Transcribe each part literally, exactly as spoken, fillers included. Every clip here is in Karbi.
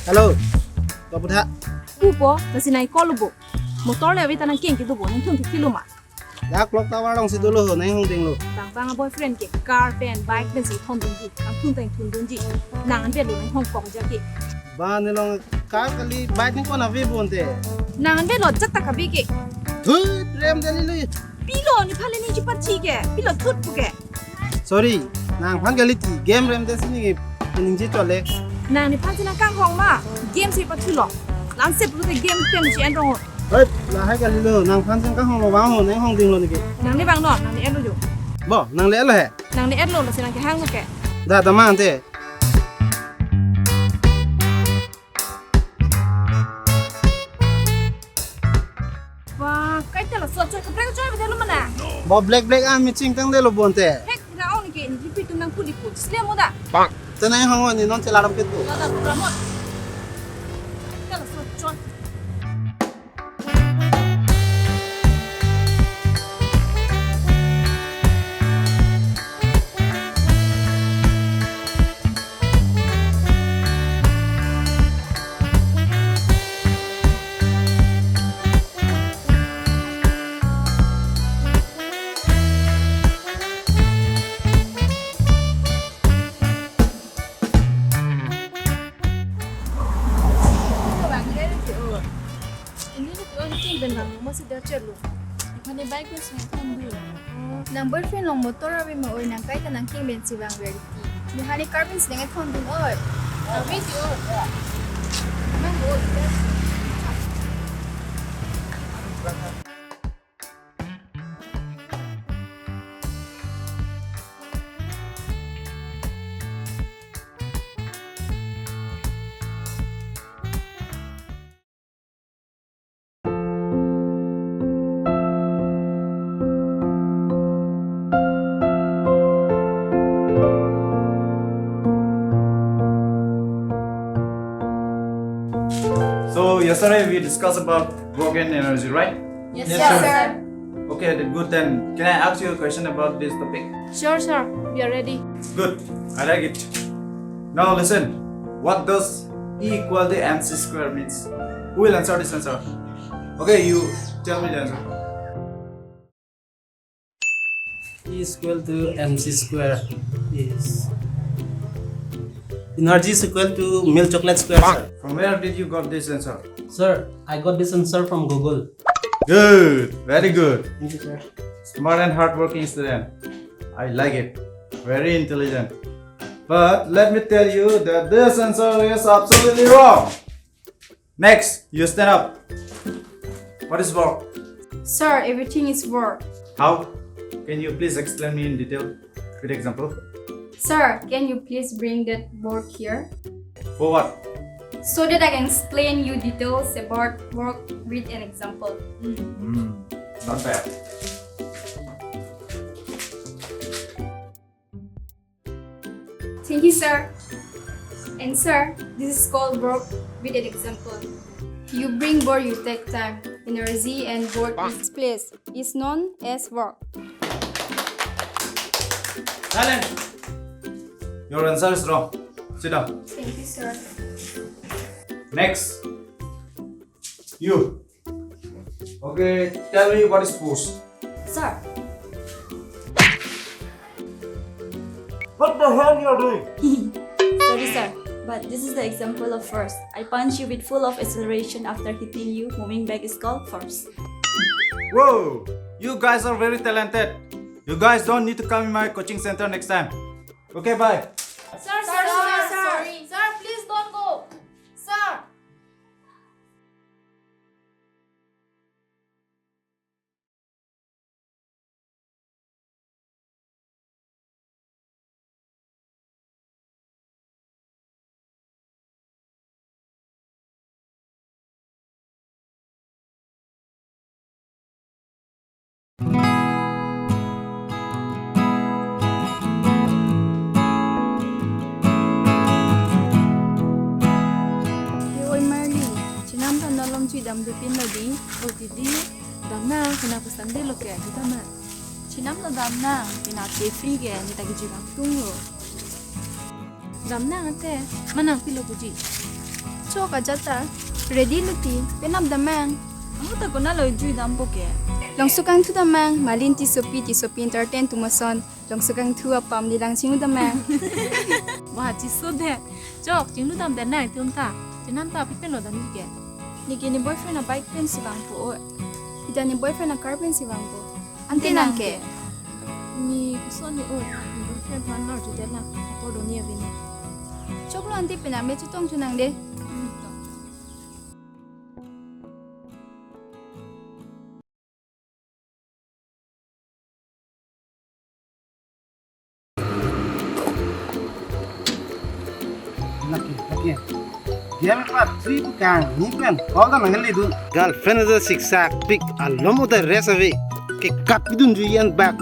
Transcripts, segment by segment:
Hello, Bapu tha. Pupo, lasi nang call lo bo. Motor le ave ta nang keng kedo bo, nangtum ke kilo ma. Dak clock tower alongsi dolo ho, nang hongdinglo. Bang bang a boyfriend ke car pen, bike pensi thondunji, nangtum ta ingthundunji. Nang anvetlo nang hongkong ja ke. Ba ne long car kali bike ne ko-an ave bonte. Nang anvetlo jak ta kabi ke. Thut, rem dali lui. Pilo nephan le ningje parchi ke, pilo thut pu ke. Sorry, nangphan kali ti game rem desi ningje chole. Nang nephan si nang kanghong ma, game si pathulo. Lamsep pulote game pen si enrong. Hei, lahai kalilo, nangphan si kanghonglo, vang ho, nang hongdinglo neke. Nang ne vangnon, nang ne etlo jo. Bo, nang le etlo he? Nang ne etlo, lasi nang kehang neke. Da, tama ante. Wah, kaita laso choi kaprek choi bete lo mana? Bo black black a mi chingtang delo bonte. Hek, na ong ke ni pi tum nang puli pu. Sle mo da. Bang. Tenai hong ni non chelaram ketu. Da da pura mo. Kaita laso choi. Ini ni tuan king ben bang mo si dacer lo. Iphani bike ko sing pun dulu. Nang boyfriend long motor ave ma oi, nang kaita nang king ben si vang verity. Ni hani car ben si nang ethon dun oi. Ave ti oi. Nang oi. So yesterday we discussed about work and energy, right? Yes, Yes, sir. sir. Okay, then good then. Can I ask you a question about this topic? Sure, sir. We are ready. Good. I like it. Now listen. What does E equal to M C square means? Who will answer this answer? Okay, you tell me the answer. E is equal to M C square is energy is equal to milk chocolate square, sir. From where did you got this answer? Sir, I got this answer from Google. Good, very good. Thank you, sir. Smart and hardworking student. I like it. Very intelligent. But let me tell you that this answer is absolutely wrong. Next, you stand up. What is work? Sir, everything is work. How? Can you please explain me in detail with example? Sir, can you please bring that board here? For what? So that I can explain you details about work with an example. Hmm, not bad. Thank you, sir. And sir, this is called work with an example. You bring board, you take time, energy, and board is place is known as work. Silence. Your answer is wrong. Sit down. Thank you, sir. Next. You. Okay, tell me what is force. Sir. What the hell you are doing? Sorry, sir, but this is the example of force. I punch you with full of acceleration after hitting you. Moving back is called force. Whoa, you guys are very talented. You guys don't need to come in my coaching center next time. Okay, bye. Sir, sir, sir, sir, sir. Sorry. Sir, please don't go. Sir. Oi Marli, chenam than along chui damdun pin lo di, o didi, damnang, kena kusan de lo ke, di damnang. Chenam lo damnang, pina te free ke, ne ta kejui kangtung lo. Damnang ante, manang pilo puji. Chok ajat ta. Ready lo ti, penap damnang. Ahut ta konatlo jui dampo ke? Longsokangthu damnang, Malin Tissopi, Tissopi Entertain atum ason. Longsokangthu apam neli lang chinglu damnang. Wah, chiso de. Chok, chinglu dam damnang itum ta. Chenam ta pi pen lo damji ke? Neke ne boyfriend a-bike pensi vangpo o. Ita ne boyfriend a-car pensi vangpo. Ante nang ke? Ne koson ne o, ne boyfriend aphan nor jude lang, apor do ne aveni. Choklo ante penap me chetongthu nang de. Lake, lake. Game pathui pu kangni pen call ta nangkele dun. Girlfriend ta siksak pik alom uda rest ave. Ke kap dun ju yan bak.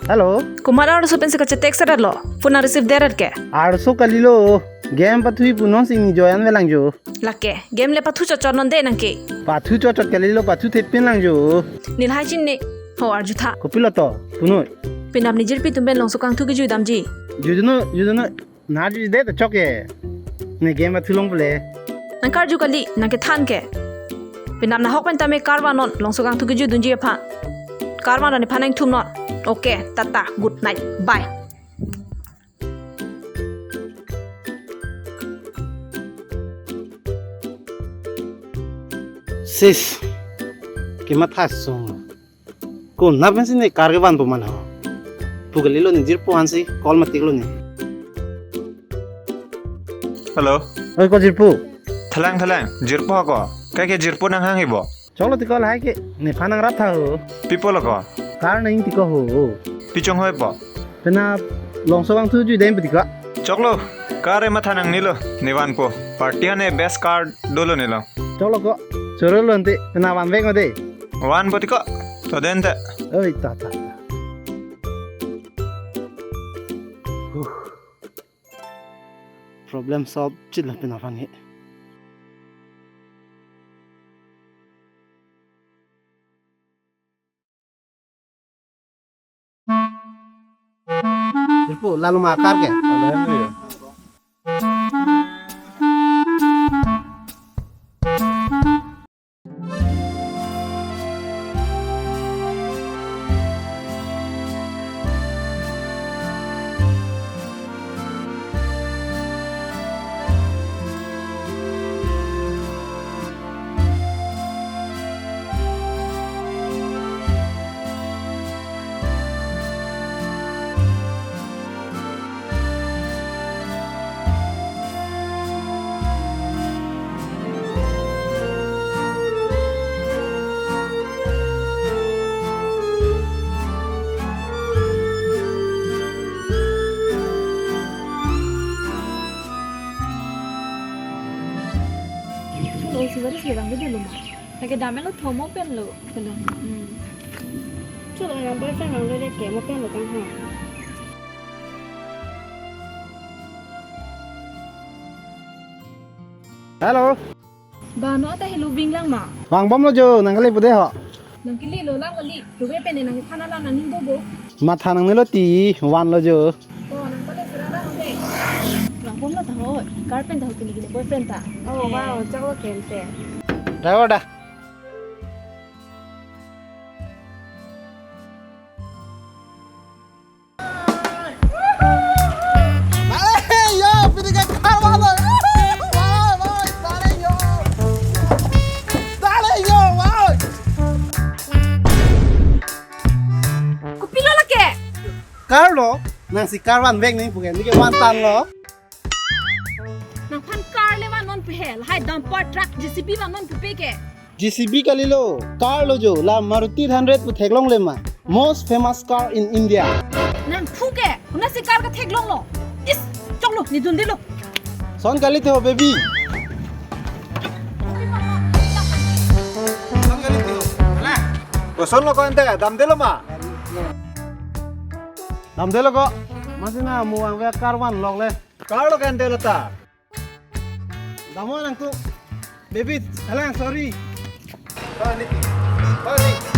Hello. Komat arloso pensi kachetext lo. Phone receive deret ke? Arloso kalilo. Game pathui pu non si ne join avelang jo. Lake, game le pathu chotchot non de nang ke. Pathu chotchot kalilo, pathu thepin lang jo. Ne lahai chinine. Ho arjutha. Kopilo to, punoi. Penap ne jirpi atum pen Longsokangthu kejui damji. Juduno, juduno. Na jude to chok ke. Ne game pathu long pule. Nang karju kali, nang kethan ke. Penap nahok pen tame car van non, Longsokangthu kejui dunji aphan. Car van ra nephan nangthum non. Okay, tata, good night, bye. Sis, kematha sung. Konat pensi ne car kevanpo ma ho. Pu kalilo ne jirpo ansi call matiklo ne. Hello. Oi ko jirpo. Thelang thelang, jirpo ko. Kaike jirpo nanghanghe bo. Choklo tiko lahai ke, nephan nangrap tha ho. Pi pulo ko? Car nang tiko ho. Pi chonghoi po? Penap Longsokangthu jui dam pu tiko. Choklo, car e matha nangnelo, ne vanpo. Party hane best car dolo nelo. Choklo ko, chorolo ante, penap vanvek ma de. Vanpo tiko, to den te. Oi, ta, ta, ta. Huh. Problem solve chit la penap aphan he. Jirpo, lalo ma car ke? Alo, Henry. Cholo, isi baris ke damde dolo ma. Lake damlo, tho mo pen lo. Pen lo. Hmm. Cholo, nang boyfriend nang lo de ke, mo pen lo kang ha. Hello. Ba, non ta helo vinglang ma? Vangbomlo jo, nang kali pu de ho. Nang kali lo lang kali. Kove pen nang thana lang nang ning do bo. Matha nangnelo ti, vanlo jo. Oh, nang pale sera lang de. Vangbomlo ta ho. Car pen ta ho, kini kini boyfriend ta. Oh, wow, choklo kente. Driver da. Dale, yo, pini ke car vanlo. Wow, wow, dale, yo. Dale, yo, wow. Kopilo lake? Car lo, nangsi car vanvek nangji pu ke, neke van tanglo. Nangphan car le van non pe he, lahai dumper truck J C B van non pe pe ke. J C B kalilo, car lo jo, la Maruti eight hundred pu theklongle ma. Most famous car in India. Nangphu ke, konatsi car ketheklonglo. Is, choklo, ne dundelo. Son kali the ho, baby. Son kali the ho. Ala. Kosonlo ko ante, damdelo ma? Damdelo ko. Masi na mu vangve car vanlokle. Car lo kante lo ta. Damo nangtum. Baby, halang, sorry. Sorry. Sorry.